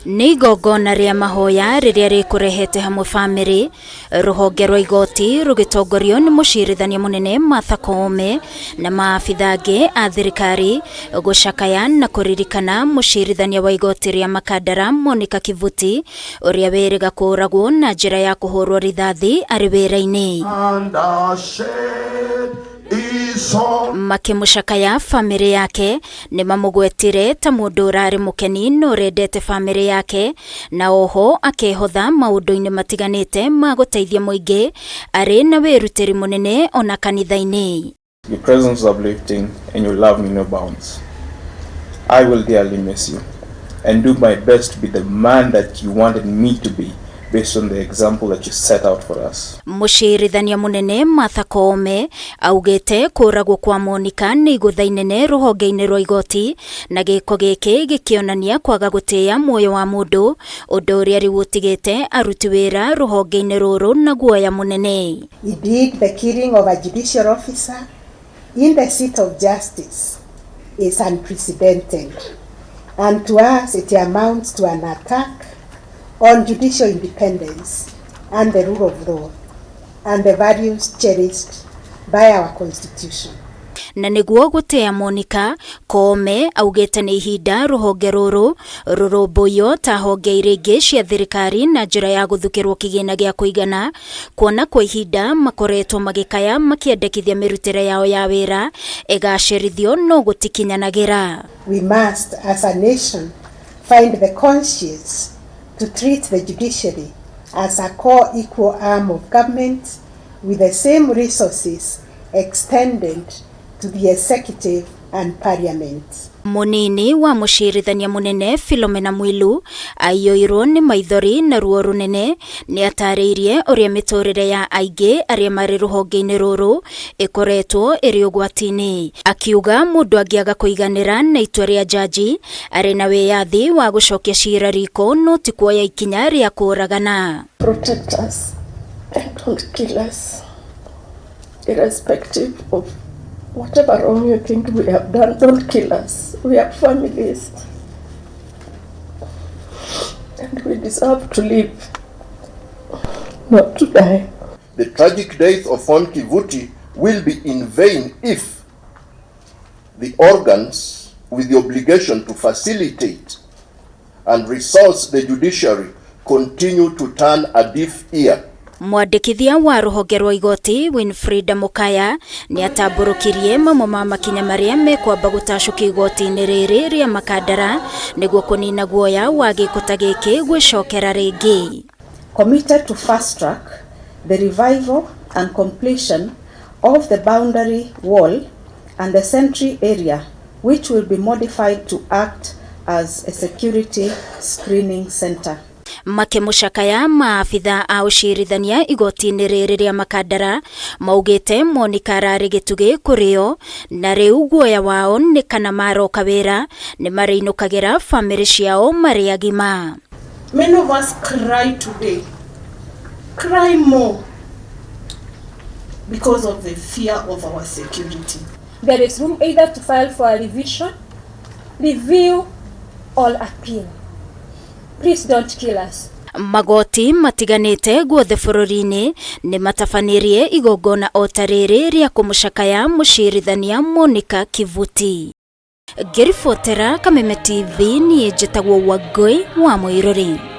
Nĩ igongona rĩa mahoya rĩrĩa rĩkũrehete hamwe bamĩrĩ, rũhonge rwa igoti rũgĩtongorio nĩ mũcirithania mũnene Martha Koome na maabitha angĩ a thirikari gũcakaya na kũririkana mũcirithania wa igoti rĩa Makandara Monica Kivuti ũrĩa wĩrĩga kũũragwo na njĩra ya kũhũrwo rithathi arĩ wĩra-inĩ. And our shed is on Makĩmũcakaya bamĩrĩ yake nĩ mamũgwetire ta mũndũ ũrarĩ mũkeni na ũrendete bamĩrĩ yake na oho akehotha maũndũ-inĩ matiganĩte ma gũteithia mũingĩ arĩ na wĩrutĩri mũnene ona kanitha-inĩ. Your presence is uplifting and your love knew no bounds. I will dearly miss you and do my best to be the man that you wanted me to be based on the example that you set out for us. Mũcirithania mũnene Martha Koome augĩte kũragwo kwa Monica nĩ igũtha inene rũhonge-inĩ rwa igoti na gĩko gĩkĩ gĩkĩonania kwaga gũtĩĩa muoyo wa mũndũ, ũndũ ũrĩa rĩu ũtigĩte aruti wĩra rũhonge-inĩ rũrũ na guoya mũnene. Indeed, the killing of a judicial officer in the seat of justice is unprecedented, and to us it amounts to an attack on judicial independence and the rule of law and the values cherished by our Constitution. Na nĩguo gũtĩa Monica, Koome augĩte nĩ ihinda rũhonge rũrũ rũrũmbũiyo ta honge iria ingĩ cia thirikari na njĩra ya gũthukĩrwo kĩgĩna gĩa kũigana, kuona kwa ihinda makoretwo magĩkaya makĩendekithia mĩrutĩre yao ya wĩra ĩgacĩrithio no gũtikinyanagĩra. We must, as a nation, find the conscience to treat the judiciary as a co-equal arm of government with the same resources extended to the executive and parliament. Mũnini wa mũcirithania mũnene Philomena Mwilu aiyũirwo nĩ maithori na ruo rũnene nĩ atarĩirie ũrĩa mĩtũrĩre ya aingĩ arĩa marĩ rũhonge-inĩ rũrũ ĩkoretwo ĩrĩ ũgwati-inĩ, akiuga mũndũ angĩaga kũiganĩra na itua rĩa jaji arĩ na wĩyathi wa gũcokia cira riko no ti kuoya ikinya rĩa kũragana. Protect us and don't kill us, irrespective of whatever wrong you think we have done. Don't kill us. We have families and we deserve to live, not to die. The tragic death of Hon Kivuti will be in vain if the organs with the obligation to facilitate and resource the judiciary continue to turn a deaf ear. Mwandĩkithia wa rũhonge rwa igoti Winfrida Mukaya nĩ atambũrũkirie mamwe ma makinya marĩa mekwamba gũtacũkio igoti-inĩ rĩrĩ rĩa Makandara nĩguo kũnina guoya wa gĩko ta gĩkĩ gwĩcokera rĩngĩ. Committed to fast track the revival and completion of the boundary wall and the sentry area, which will be modified to act as a security screening center. Makĩmũcakaya maabitha a ũcirithania igoti-inĩ rĩrĩ rĩa Makandara maugĩte Monica ararĩ gĩtugĩ kũrĩ o na rĩu guoya wao nĩ kana maroka wĩra nĩ marĩinũkagĩra bamĩrĩ ciao marĩ agima. Many of us cry today, cry more because of the fear of our security. There is room either to file for a revision, review, or appeal. Please don't kill us. Magoti matiganĩte guothe bũrũri-inĩ nĩ matabanirie igongona o ta rĩrĩ rĩa kũmũcakaya mũcirithania Monica Kivuti. Ngĩribotera Kameme TV, niĩ njĩtagwo Wangũi wa Mũirũrĩ.